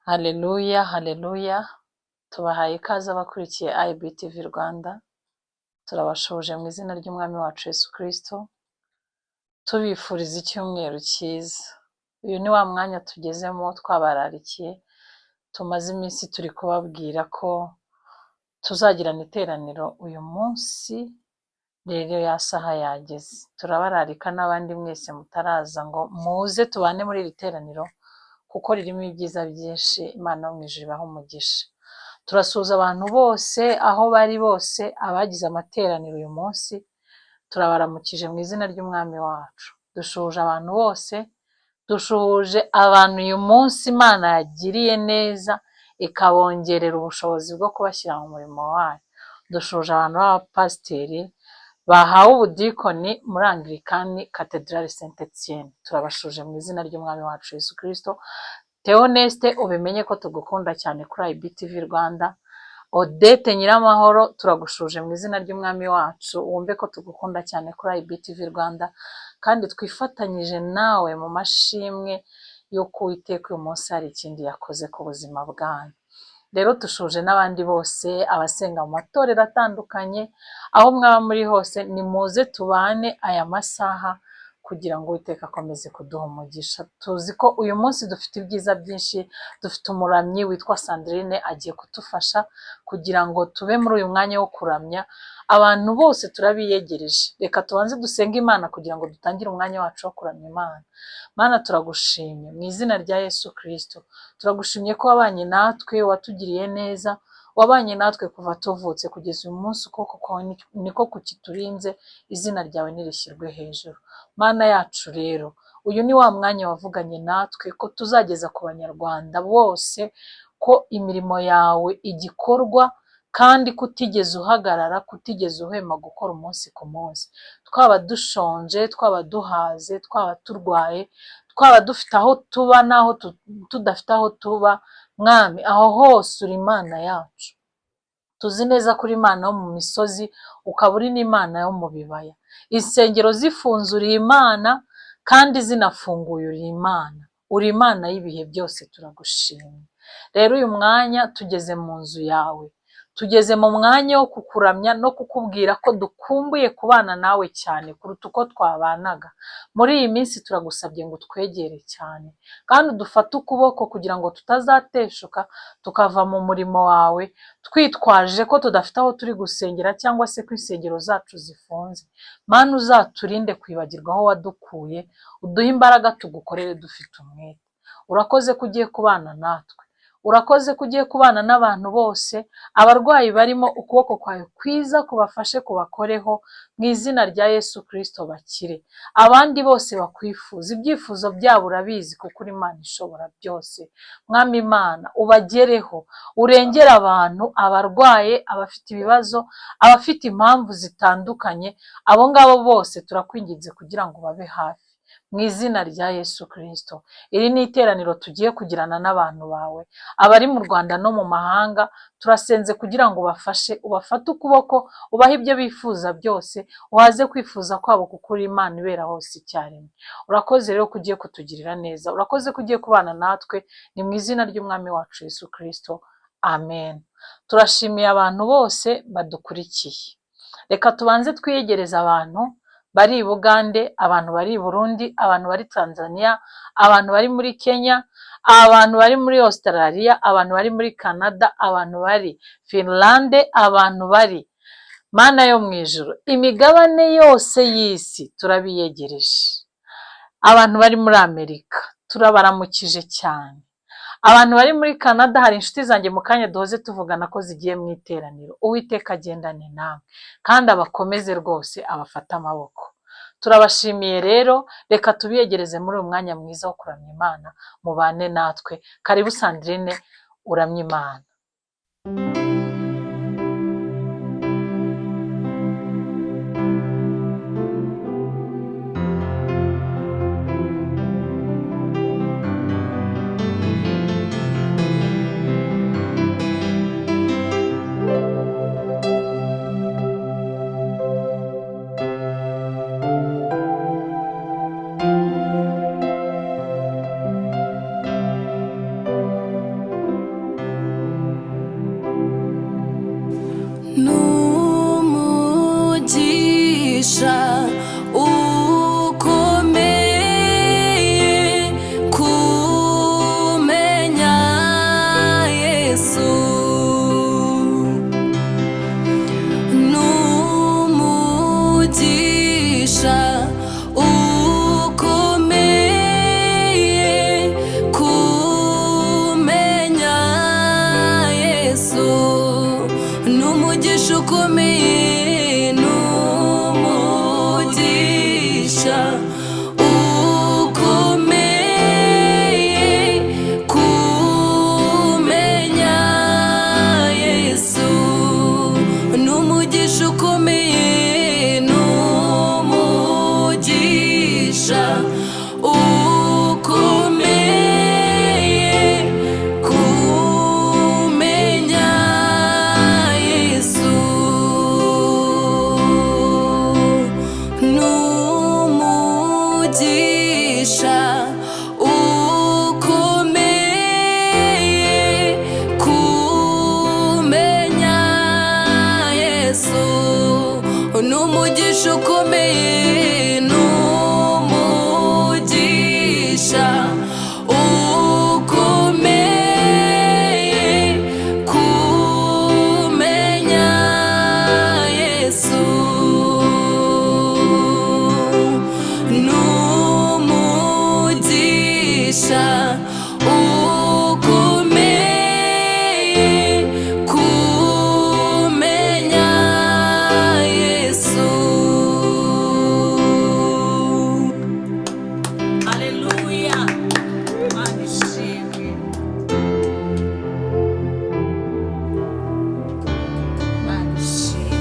Haleluya, haleluya, tubahaye ikaze abakurikiye IBTV Rwanda, turabashoje mu izina ry'Umwami wacu Yesu Kristo, tubifuriza icyumweru cyiza. Uyu ni wa mwanya tugezemo twabararikiye, tumaze iminsi turi kubabwira ko tuzagirana iteraniro uyu munsi, rero ya saha yageze. Turabararika n'abandi mwese mutaraza ngo muze tubane muri iri teraniro, kuko ririmo ibyiza byinshi. Imana yo mu ijuru ibahe umugisha. Turasuhuza abantu bose aho bari bose, abagize amateraniro uyu munsi, turabaramukije mu izina ry'Umwami wacu. Dushuhuje abantu bose, dushuhuje abantu uyu munsi Imana yagiriye neza, ikabongerera ubushobozi bwo kubashyira mu murimo wayo. Dushuhuje abantu b'abapasiteri bahawe ubudikoni muri Anglikani Cathedral Saint Etienne. Turabashuje mu izina ry'Umwami wacu Yesu Kristo. Theoneste, ubimenye ko tugukunda cyane kuri IBTV Rwanda. Odette Nyiramahoro, turagushuje mu izina ry'Umwami wacu, wumve ko tugukunda cyane kuri IBTV Rwanda, kandi twifatanyije nawe mu mashimwe y'uko Uwiteka uyu munsi hari ikindi yakoze ku buzima bwanyu. Rero dushuje n'abandi bose, abasenga mu matorero atandukanye, aho mwaba muri hose, nimuze tubane aya masaha kugira ngo Uwiteka akomeze kuduha umugisha. Tuzi ko uyu munsi dufite ibyiza byinshi, dufite umuramyi witwa Sandrine agiye kudufasha kugira ngo tube muri uyu mwanya wo kuramya. Abantu bose turabiyegereje, reka tubanze dusenge Imana kugira ngo dutangire umwanya wacu wo kuramya Imana. Mana, turagushimye mu izina rya Yesu Kristo, turagushimye ko wabanye natwe, watugiriye neza, wabanye natwe kuva tuvutse kugeza uyu munsi, ukuboko kwawe niko kukiturinze, izina ryawe nirishyirwe hejuru. Mana yacu rero, uyu ni wa mwanya wavuganye natwe ko tuzageza ku banyarwanda bose ko imirimo yawe igikorwa, kandi kutigeze uhagarara, kutigeze uhwema gukora umunsi ku munsi. Twaba dushonje, twaba duhaze, twaba turwaye, twaba dufite aho tuba n'aho tudafite aho tuba, Mwami, aho hose uri Imana yacu. Tuzi neza ko uri Imana yo mu misozi, ukaba uri n'Imana yo mu bibaya. Insengero zifunze uri Imana, kandi zinafunguye uri Imana. Uri Imana y'ibihe byose, turagushimye. Rero uyu mwanya tugeze mu nzu yawe, tugeze mu mwanya wo kukuramya no kukubwira ko dukumbuye kubana nawe cyane kuruta uko twabanaga. Muri iyi minsi turagusabye ngo utwegere cyane, kandi udufate ukuboko kugira ngo tutazateshuka tukava mu murimo wawe, twitwaje ko tudafite aho turi gusengera cyangwa se ko insengero zacu zifunze. Mana, uzaturinde kwibagirwa aho wadukuye, uduhe imbaraga tugukorere dufite umwete. Urakoze ko ugiye kubana natwe. Urakoze ko ugiye kubana n'abantu bose, abarwayi barimo ukuboko kwawe kwiza kubafashe kubakoreho, mu izina rya Yesu Kristo bakire. Abandi bose bakwifuza, ibyifuzo byabo urabizi kuko uri Imana ishobora byose. Mwami Imana, ubagereho, urengere abantu, abarwaye, abafite ibibazo, abafite impamvu zitandukanye, abo ngabo bose turakwinginze kugira ngo babe hafi. Mu izina rya Yesu Kristo. Iri ni iteraniro tugiye kugirana n'abantu bawe, abari mu Rwanda no mu mahanga, turasenze kugira ngo ubafashe, ubafate ukuboko, ubahe ibyo bifuza byose, uhaze kwifuza kwabo kuko uri Imana ibera hose icyarimwe. Urakoze rero ko ugiye kutugirira neza, urakoze ko ugiye kubana natwe, ni mu izina ry'Umwami wacu Yesu Kristo. Amen. Turashimiye abantu bose badukurikiye. Reka tubanze twiyegereze abantu bari i Bugande, abantu bari i Burundi, abantu bari Tanzania, abantu bari muri Kenya, abantu bari muri Australia, abantu bari muri Canada, abantu bari Finlande, abantu bari Mana yo mu ijuru, imigabane yose y'isi turabiyegereje. Abantu bari muri Amerika turabaramukije cyane. Abantu bari muri Canada, hari inshuti zanjye mu kanya duhoze tuvugana ko zigiye mu iteraniro. Uwiteka agendane namwe kandi abakomeze rwose, abafate amaboko. Turabashimiye rero, reka tubiyegereze muri uyu mwanya mwiza wo kuramya Imana, mubane natwe. Karibu Sandrine, uramye Imana. N'umugisha ukomeye kumenya Yesu, n'umugisha ukomeye kumenya Yesu, n'umugisha ukomeye, n'umugisha ukomeye kumenya Yesu, n'umugisha ukomeye, n'umugisha ukomeye kumenya Yesu, n'umugisha ukomeye kumenya Yesu, n'umugisha ukomeye, n'umugisha ukomeye kumenya Yesu, n'umugisha ukomeye kumenya Yesu. Haleluya, Imana ishimwe, Imana ishimwe.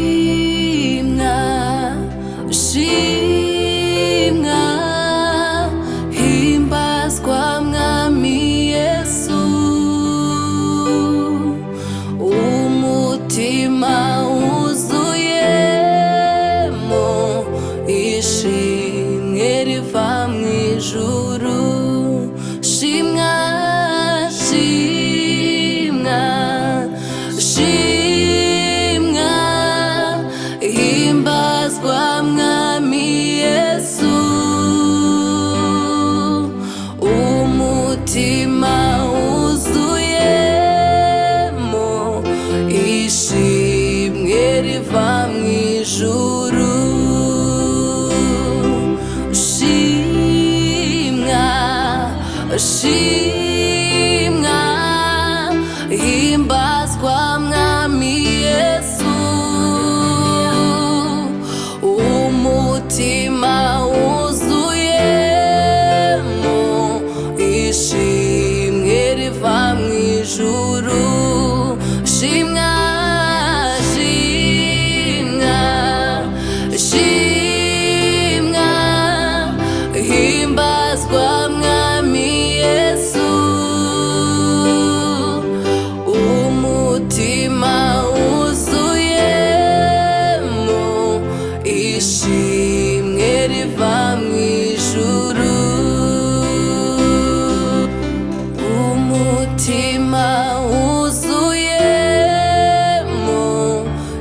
Shimwa, shimwa, himbazwa Mwami Yesu, umutima wuzuyemo ishimwe riva mu ijuru. Shimwa, shimwa, shimwa, himbazwa Mwami Yesu, umutima wuzuyemo ishimwe riva mu ijuru. Shimwa, shimwa, himbazwa Mwami Yesu, umutima wuzuyemo ishimwe riva mu ijuru. Shimwa, shimwa, shimwa, himbazwa Mwami Yesu, umutima wuzuyemo ishimwe riva mu ijuru. Umutima wuzuyemo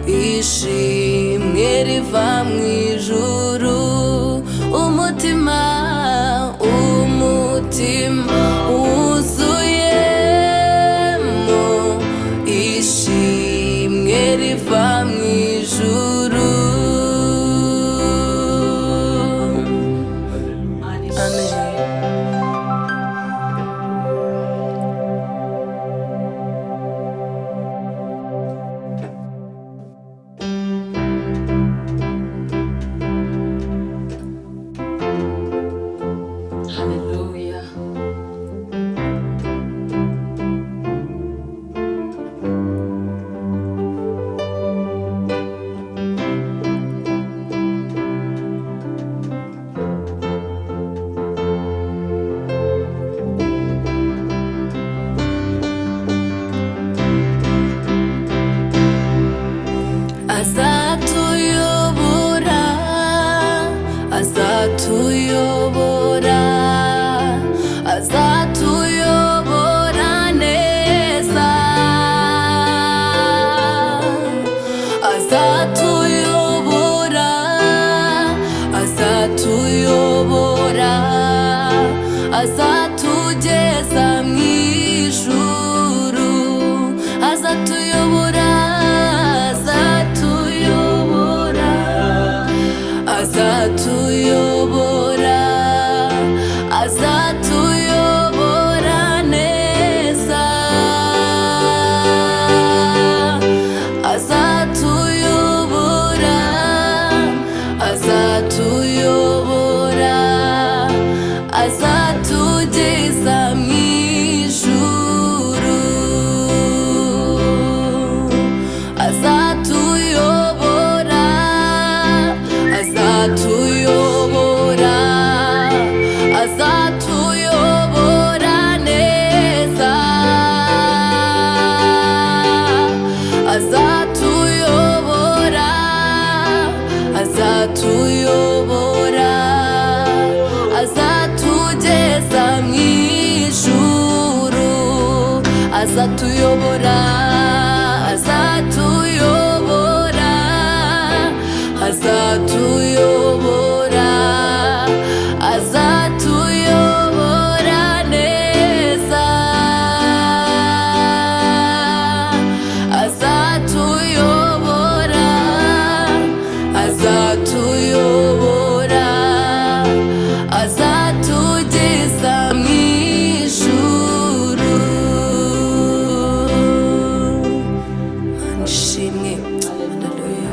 ishimwe riva mu ijuru, umutima, umutima wuzuyemo ishimwe riva mu ijuru. Imana Amen. ishimwe. Haleluya. Azatugeza mu ijuru, azatuyobora, azatuyobora, azatuyobora, azatuyobora neza, azatuyobora, azatuyobora, azatugeza mu ijuru, azatuyobora, azatuyobora, azatuyobora neza, azatuyobora, azatuyobora, azatugeza mu ijuru, azatuyobora, azatuyobora, azatuyobora, azatuyobora neza, azatuyobora, azatuyobora, azatugeza mu ijuru. Mana ishimwe, haleluya.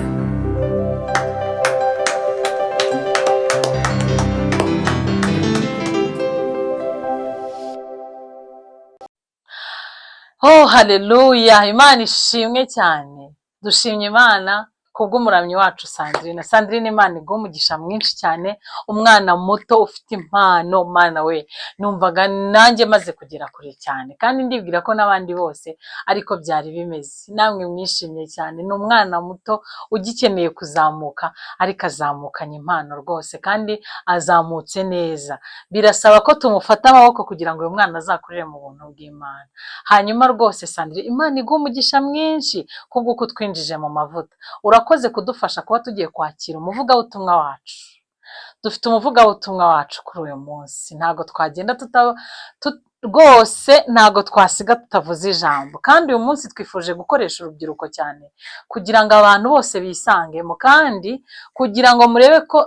Oh, haleluya! Imana ishimwe cyane. Dushimye Imana kubw'umuramyi wacu Sandrine. Sandrine, Imana iguhe umugisha mwinshi cyane, umwana muto ufite impano, mana we, numvaga nanjye maze kugera kure cyane, kandi ndibwira ko n'abandi bose ariko byari bimeze. Namwe mwishimye cyane. Ni umwana muto ugikeneye kuzamuka, ariko azamukanye impano rwose, kandi azamutse neza. Birasaba ko tumufata amaboko kugira ngo uyu mwana azakurire mu buntu bw'Imana. Hanyuma rwose Sandrine, Imana iguhe umugisha mwinshi kubw'uko utwinjije mu mavuta. Urakoze kudufasha kuba tugiye kwakira umuvugabutumwa wacu. Dufite umuvugabutumwa wacu kuri uyu munsi. Ntabwo twagenda tuta, rwose ntabwo twasiga tutavuze ijambo. Kandi uyu munsi twifuje gukoresha urubyiruko cyane kugira ngo abantu bose bisangemo, kandi kugira ngo murebe ko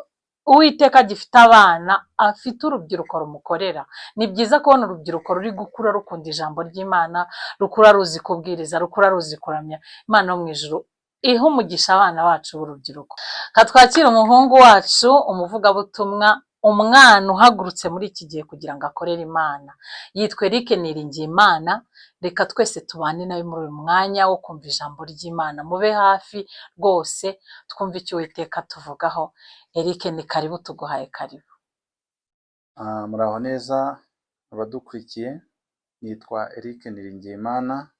Uwiteka agifite abana, afite urubyiruko rumukorera. Ni byiza kubona urubyiruko ruri gukura rukunda ijambo ry'Imana, rukura ruzi kubwiriza, rukura ruzi kuramya. Imana yo mu ijuru ihe umugisha abana bacu b'urubyiruko. Katwakire umuhungu wacu, umuvugabutumwa, umwana uhagurutse muri iki gihe kugira ngo akorere Imana. Yitwa Eric Niringiyimana. Reka twese tubane nawe muri uyu mwanya wo kumva ijambo ry'Imana. Mube hafi rwose twumve icyo Uwiteka atuvugaho. Eric, ni karibu, tuguhaye karibu. Muraho neza abadukurikiye, nitwa Eric Niringiyimana.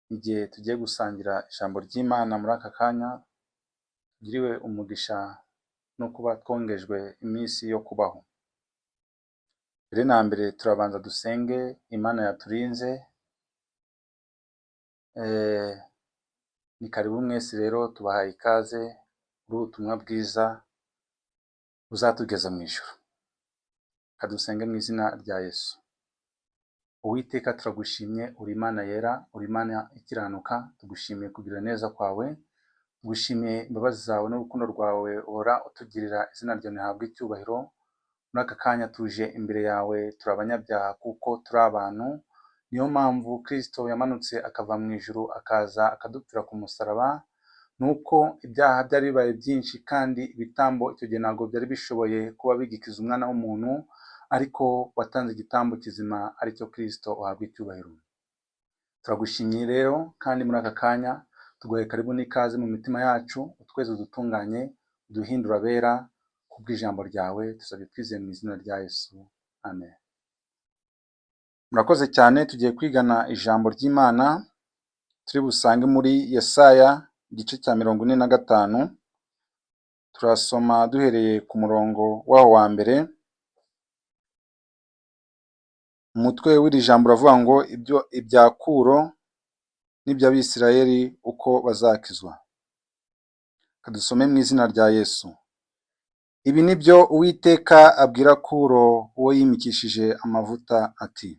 Igihe tugiye gusangira ijambo ry'Imana muri aka kanya, tugiriwe umugisha no kuba twongejwe iminsi yo kubaho. Mbere na mbere turabanza dusenge Imana yaturinze. Ni karibu mwese rero, tubahaye ikaze muri ubutumwa bwiza buzatugeza mu ijuru. Kadusenge mu izina rya Yesu. Uwiteka, turagushimye, uri Imana yera, uri Imana ikiranuka, tugushimiye kugira neza kwawe, tugushimiye imbabazi zawe n'urukundo rwawe uhora utugirira, izina ryawe rihabwe icyubahiro. Muri aka kanya tuje imbere yawe, turi abanyabyaha kuko turi abantu, niyo mpamvu Kristo yamanutse akava mu ijuru akaza akadupfira ku musaraba, nuko ibyaha byari bibaye byinshi kandi ibitambo icyo gihe ntabwo byari bishoboye kuba bigikiza umwana w'umuntu, ariko watanze igitambo kizima aricyo Kristo, uhabwa icyubahiro. Turagushimiye rero, kandi muri aka kanya tuguhaye karibu n'ikaze mu mitima yacu, utweze udutunganye, uduhindura abera kubw'ijambo ryawe, tuzabye twizeye mu izina rya Yesu, amen. Murakoze cyane, tugiye kwigana ijambo ry'Imana turi busange muri Yesaya igice cya 45, turasoma duhereye ku murongo waho wa mbere. Umutwe w'iri jambo uravuga ngo ibyo ibya Kuro n'iby'Abisirayeli uko bazakizwa. Kadusome mu izina rya Yesu. Ibi ni byo Uwiteka abwira Kuro uwo yimikishije amavuta ati: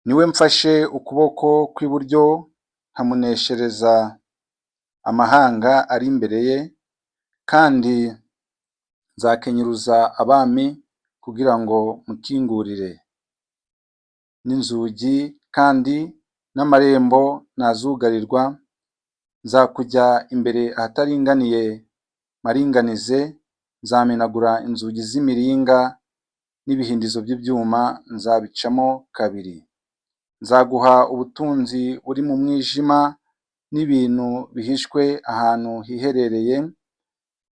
Niwe mfashe ukuboko kw'iburyo nkamuneshereza amahanga ari imbere ye, kandi nzakenyuruza abami kugira ngo mukingurire n'inzugi, kandi n'amarembo ntazugarirwa. Nzakujya imbere ahataringaniye mparinganize, nzamenagura inzugi z'imiringa n'ibihindizo by'ibyuma nzabicamo kabiri. Nzaguha ubutunzi buri mu mwijima n'ibintu bihishwe ahantu hiherereye,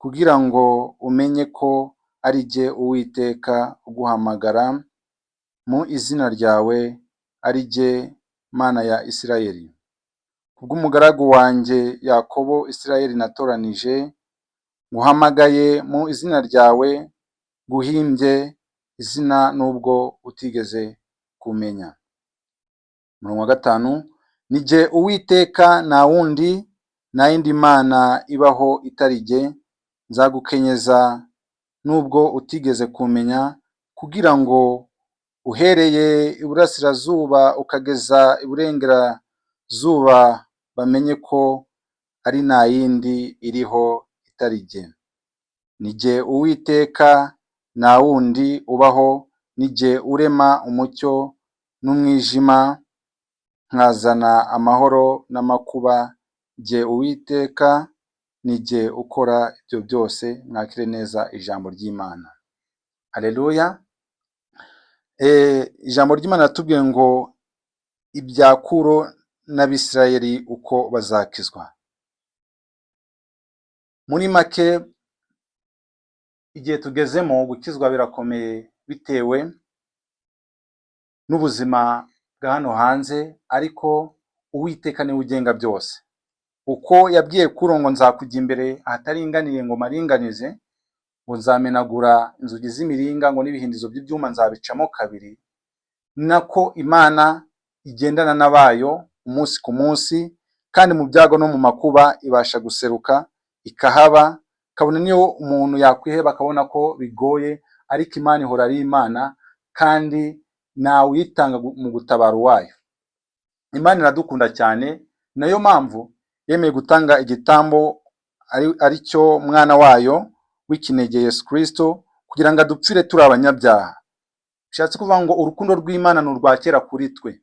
kugira ngo umenye ko ari jye Uwiteka uguhamagara mu izina ryawe, ari jye Mana ya Isirayeli. Kubw'umugaragu wanjye Yakobo, Isirayeli natoranije, nguhamagaye mu izina ryawe, nguhimbye izina nubwo utigeze kumenya. Umurongo wa 5: Ni jye Uwiteka, nta wundi, nta yindi mana ibaho itari jye. Nzagukenyeza nubwo utigeze kumenya, kugira ngo uhereye iburasirazuba ukageza iburengerazuba bamenye ko ari nta yindi iriho itari jye. Ni jye Uwiteka, nta wundi ubaho, ni jye urema umucyo n'umwijima, nkazana amahoro n'amakuba. Jye Uwiteka ni jye ukora ibyo byose. Mwakire neza ijambo ry'Imana. Haleluya. Ijambo ry'Imana riratubwiye ngo ibya Kuro n'Abisirayeli uko bazakizwa. Muri make, igihe tugezemo gukizwa birakomeye bitewe n'ubuzima bwa hano hanze, ariko Uwiteka niwe ugenga byose. Uko yabwiye Kuro ngo nzakujya imbere ahataringaniye ngo maringanize, ngo nzamenagura inzugi z'imiringa, ngo n'ibihindizo by'ibyuma nzabicamo kabiri, nako Imana igendana n'abayo umunsi ku munsi, kandi mu byago no mu makuba ibasha guseruka ikahaba, kabone niyo umuntu yakwiheba akabona ko bigoye, ariko Imana ihora ari Imana, kandi ntawuyitanga mu gutabara uwayo. Imana iradukunda cyane, nayo mpamvu yemeye gutanga igitambo ari cyo mwana wayo w'ikinege Yesu Kristo, kugira ngo adupfire turi abanyabyaha. Bishatse kuvuga ngo urukundo rw'Imana ni urwa kera kuri twe.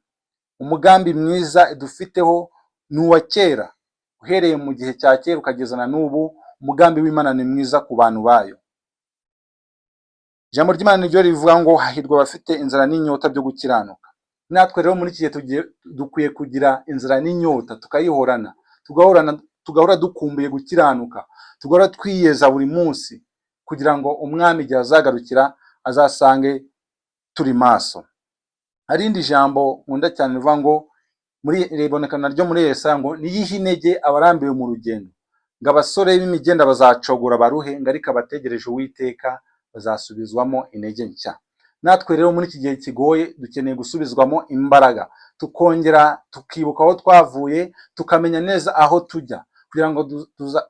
Umugambi mwiza idufiteho ni uwa kera, uhereye mu gihe cya kera ukageza na n'ubu. Umugambi w'Imana ni mwiza ku bantu bayo. Ijambo ry'Imana niryo rivuga ngo hahirwa abafite inzara n'inyota byo gukiranuka. Natwe rero muri iki gihe dukwiye kugira inzara n'inyota, tukayihorana, tugahorana, tugahora dukumbuye gukiranuka, tugahora twiyeza buri munsi, kugira ngo umwami igihe azagarukira azasange turi maso. Hari irindi jambo nkunda cyane rivuga ngo muri riboneka naryo muri Yesaya ngo niyihe intege abarambiwe mu rugendo, ngo abasore b'imigenda bazacogora baruhe, ngo ariko abategereje Uwiteka bazasubizwamo intege nshya. Natwe rero muri iki gihe kigoye dukeneye gusubizwamo imbaraga, tukongera tukibuka aho twavuye, tukamenya neza aho tujya, kugira ngo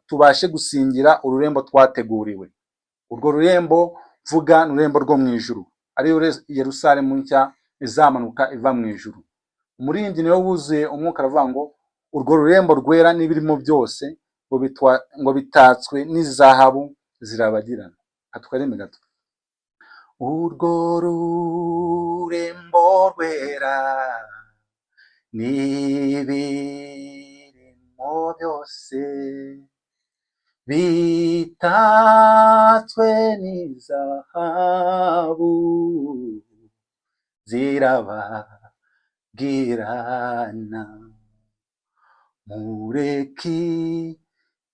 tubashe gusingira ururembo twateguriwe. Urwo rurembo mvuga ni ururembo rwo mu ijuru, ariyo Yerusalemu nshya izamanuka iva mu ijuru. Umuririmbyi niwe wuzuye umwuka aravuga ngo urwo rurembo rwera n'ibirimo byose ngo bitatswe n'izahabu zirabagirana. Katwareme gato. Urwo rurembo rwera n'ibirimo byose bitatswe n'izahabu zirabagirana. Mureke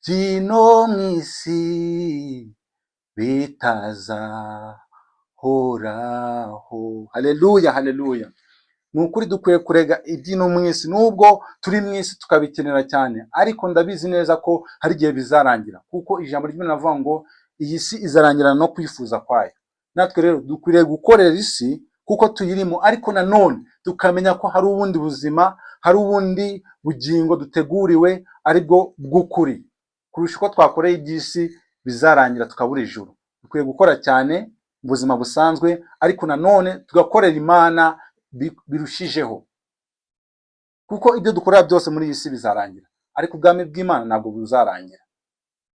iby'ino mw'isi bitazahoraho. Haleluya, haleluya. Ni ukuri dukwiye kurega iby'ino mu isi, nubwo turi mu isi tukabikenera cyane, ariko ndabizi neza ko hari igihe bizarangira, kuko ijambo ry'Imana rivuga ngo iyi si izarangirana no kwifuza kwayo. Natwe rero dukwiriye gukorera isi kuko tuyirimo, ariko nanone tukamenya ko hari ubundi buzima, hari ubundi bugingo duteguriwe, aribwo bw'ukuri kurusha uko twakoreye iby'isi. bizarangira tukabura ijuru. Dukwiye gukora cyane mu buzima busanzwe, ariko nanone tugakorera Imana birushijeho, kuko ibyo dukorera byose muri iyi si bizarangira, ariko ubwami bw'Imana ntabwo buzarangira.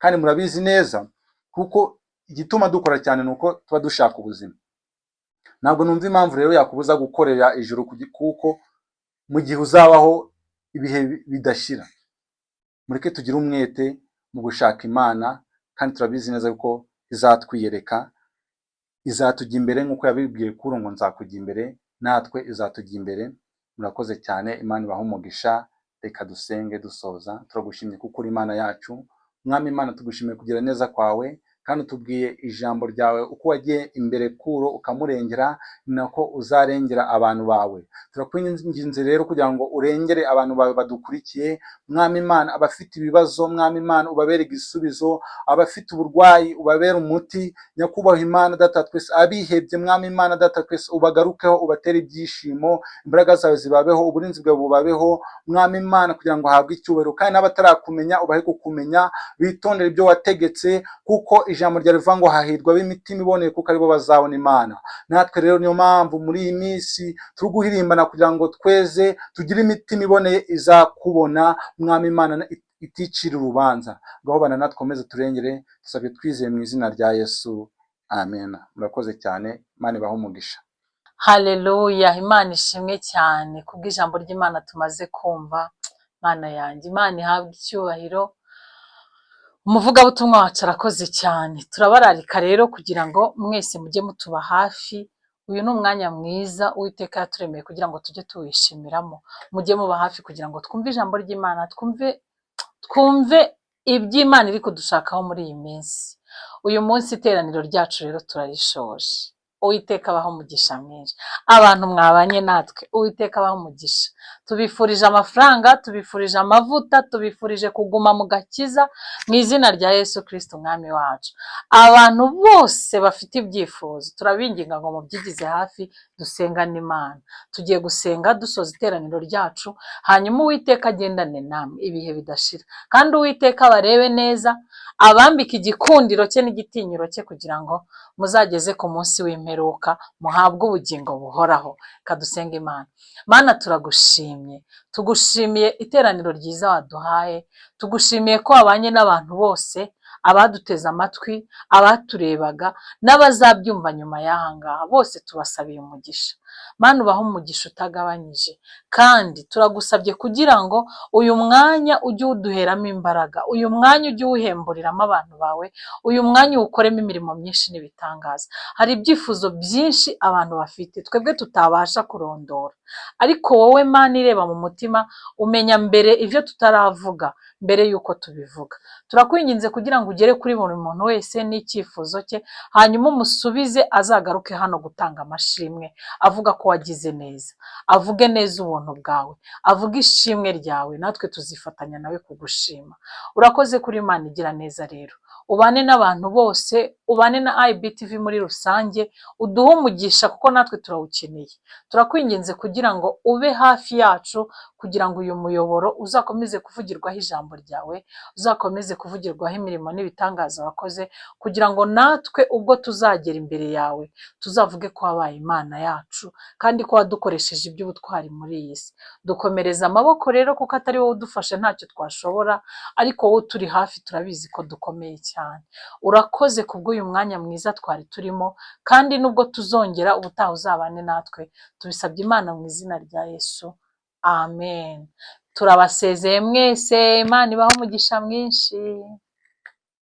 Kandi murabizi neza, kuko igituma dukora cyane ni uko tuba dushaka ubuzima. Ntabwo numva impamvu rero yakubuza gukorera ijuru, kuko mu gihe uzabaho ibihe bidashira. Mureke tugire umwete mu gushaka Imana, kandi turabizi neza ko izatwiyereka, izatujya imbere nk'uko yabibwiye Kuro ngo nzakujya imbere, natwe izatujya imbere. Murakoze cyane, Imana ibahe umugisha. Reka dusenge dusoza. Turagushimye kuko uri Imana yacu. Mwami Imana, tugushimiye kugira neza kwawe, kandi utubwiye ijambo ryawe: uko wagiye imbere Kuro ukamurengera, ni nako uzarengera abantu bawe. Turakwinginze rero kugira ngo urengere abantu bawe badukurikiye. Mwami Imana, abafite ibibazo, Mwami Imana, ubabere igisubizo; abafite uburwayi, ubabere umuti. Nyakubahwa Imana Data twese, abihebye, Mwami Imana Data twese, ubagarukeho, ubatere ibyishimo, imbaraga zawe zibabeho, uburinzi bwawe bubabeho, Mwami Imana, kugira ngo uhabwe icyubahiro. Kandi n'abatarakumenya, ubahe kukumenya, bitondere ibyo wategetse, kuko ijambo ryawe rivuga ngo hahirwa ab'imitima iboneye, kuko aribo bazabona Imana. Natwe rero niyo mpamvu muri iyi minsi turi guhirimbana kugira ngo tweze tugire imitima iboneye izakubona, Mwami Imana, iticira urubanza. Ngaho bana natwe, ukomeze turengere. Dusabye twizeye mu izina rya Yesu, amen. Murakoze cyane, Imana ibahe umugisha. Haleluya! Imana ishimwe cyane kubw'ijambo ry'Imana tumaze kumva. Imana yanjye, Imana ihabwe icyubahiro. Umuvugabutumwa wacu arakoze cyane. Turabararika rero kugira ngo mwese mujye mutuba hafi. Uyu ni umwanya mwiza Uwiteka yaturemeye kugira ngo tujye tuwishimiramo. Mujye muba hafi kugira ngo twumve ijambo ry'Imana, twumve iby'Imana iri kudushakaho muri iyi minsi. Uyu munsi iteraniro ryacu rero turarishoje. Uwiteka abaho umugisha mwinshi. Abantu mwabanye natwe, Uwiteka abaho umugisha. Tubifurije amafaranga, tubifurije amavuta, tubifurije kuguma mu gakiza mu izina rya Yesu Kristo Umwami wacu. Abantu bose bafite ibyifuzo, turabinginga ngo mubyigize hafi, dusengane Imana. Tugiye gusenga dusoza iteraniro ryacu, hanyuma Uwiteka agendane namwe ibihe bidashira, kandi Uwiteka abarebe neza, abambike igikundiro cye n'igitinyiro cye, kugira ngo muzageze ku munsi w'imperuka muhabwe ubugingo buhoraho. Kadusenga Imana. Mana, turagushimye, tugushimiye iteraniro ryiza waduhaye, tugushimiye ko wabanye n'abantu bose, abaduteze amatwi, abaturebaga n'abazabyumva nyuma y'aha ngaha, bose tubasabiye umugisha. Mana, ubahe umugisha utagabanyije, kandi turagusabye kugira ngo uyu mwanya ujye uwuduheramo imbaraga, uyu mwanya ujye uwuhemburiramo abantu bawe, uyu mwanya uwukoremo imirimo myinshi n'ibitangaza. Hari ibyifuzo byinshi abantu bafite twebwe tutabasha kurondora, ariko wowe Mana ireba mu mutima, umenya mbere ibyo tutaravuga mbere y'uko tubivuga. Turakwinginze kugira ngo ugere kuri buri muntu wese n'icyifuzo cye, hanyuma umusubize, azagaruke hano gutanga amashimwe avuga ko wagize neza, avuge neza ubuntu bwawe, avuge ishimwe ryawe, natwe tuzifatanya nawe kugushima. Urakoze kuri Imana igira neza. Rero ubane n'abantu bose, ubane na IBTV muri rusange, uduhe umugisha kuko natwe turawukeneye. Turakwinginze kugira ngo ube hafi yacu, kugira ngo uyu muyoboro uzakomeze kuvugirwaho ijambo ryawe, uzakomeze kuvugirwaho imirimo n'ibitangaza wakoze, kugira ngo natwe ubwo tuzagera imbere yawe tuzavuge ko wabaye Imana yacu kandi ko wadukoresheje iby'ubutwari muri iyi si. Dukomereza amaboko rero, kuko atari wowe udufashe ntacyo twashobora, ariko wowe uturi hafi turabizi ko dukomeye cyane. Urakoze kubw'uyu mwanya mwiza twari turimo, kandi nubwo tuzongera ubutaha uzabane natwe. Tubisabye Imana mu izina rya Yesu, amen. Turabasezeye mwese, Imana ibahe umugisha mwinshi.